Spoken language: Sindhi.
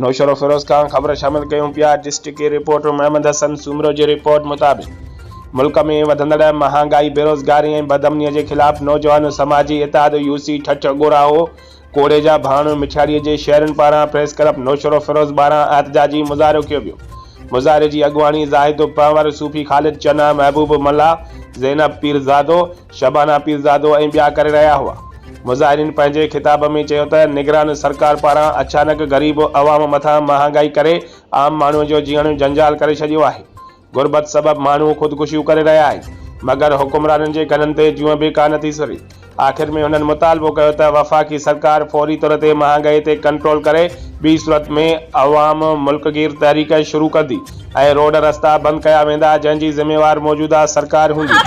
نوشهروفيروز کان خبر شامل ڪيون پيا ڊسٽرڪٽ رپورٽر محمد حسن سومرو جي رپورٽ مطابق ملڪ ۾ وڌندڙ مهانگائي بيروزگاري ۽ بدامني جي خلاف نوجوان سماجي اتحاد يو سي ٺٽ ڳوراهو ڪوڙيجا ڀاڻ مٺياڙي جي شهرين پاران پريس ڪلب نوشهروفيروز ٻاهران احتجاجي مظاهرو ڪيو ويو مظاهري جي اڳواڻي زاهد پنهور صوفي خالد چنا محبوب ملاح زينب پيرزادو شبانه پيرزادو ۽ ٻيا ڪري رهيا هئا. مظاهرين پنهنجي خطاب ۾ چيو ته نگران سرڪار پاران اچانڪ غريب عوام مٿان مهانگائي ڪري عام ماڻهو جو جيئڻ جنجال ڪري ڇڏيو آهي. غربت سبب ماڻهو خودڪشيون ڪري رهيا آهن مگر حڪمرانن جي ڪنن تي جونء به ڪانه ٿي سري. آخر ۾ هنن مطالبو ڪيو ته وفاقي سرڪار فوري طور تي مهانگائي تي ڪنٽرول ڪري ٻي صورت ۾ عوام ملڪگير تحريڪ شروع ڪندي ۽ روڊ رستا بند ڪيا ويندا جنهن جي ذميوار موجوده سرڪار هوندي.